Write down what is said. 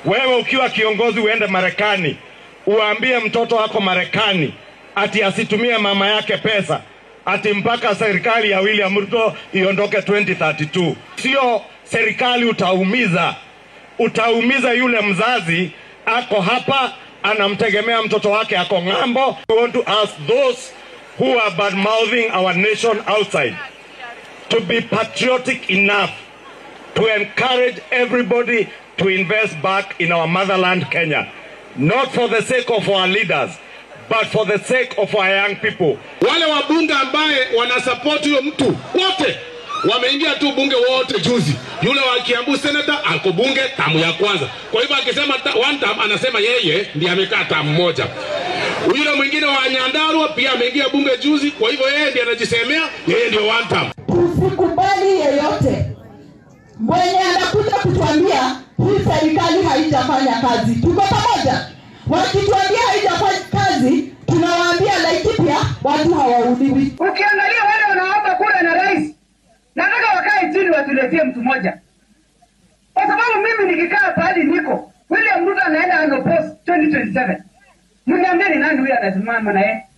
Wewe ukiwa kiongozi uende Marekani, uambie mtoto wako Marekani ati asitumie mama yake pesa, ati mpaka serikali ya William Ruto iondoke 2032. Sio serikali utaumiza, utaumiza yule mzazi ako hapa anamtegemea mtoto wake ako ng'ambo. We want to ask those who are bad mouthing our nation outside to be patriotic enough to encourage everybody to invest back in our motherland Kenya, not for the sake of our leaders, but for the sake of our young people. Wale wabunge ambaye wanasupport huyo mtu wote wameingia tu bunge wote juzi. Yule wa Kiambu senator ako bunge tamu ya kwanza, kwa hivyo akisema one term anasema yeye ndiye amekaa tamu moja. Yule mwingine wa Nyandarua pia ameingia bunge juzi, kwa hivyo yeye ndiye anajisemea yeye ndio one term. Tusikubali yeyote mwenye anakuja kutuambia hii serikali haijafanya kazi. Tuko pamoja. Wakituambia haijafanya kazi, tunawaambia Laikipia watu hawauliwi. Ukiangalia wale wanaomba kura na rais, nataka wakae chini watuletee mtu mmoja, kwa sababu mimi nikikaa pahali niko, William Ruto anaenda unopposed 2027, mniambie ni nani huyo anasimama na yeye?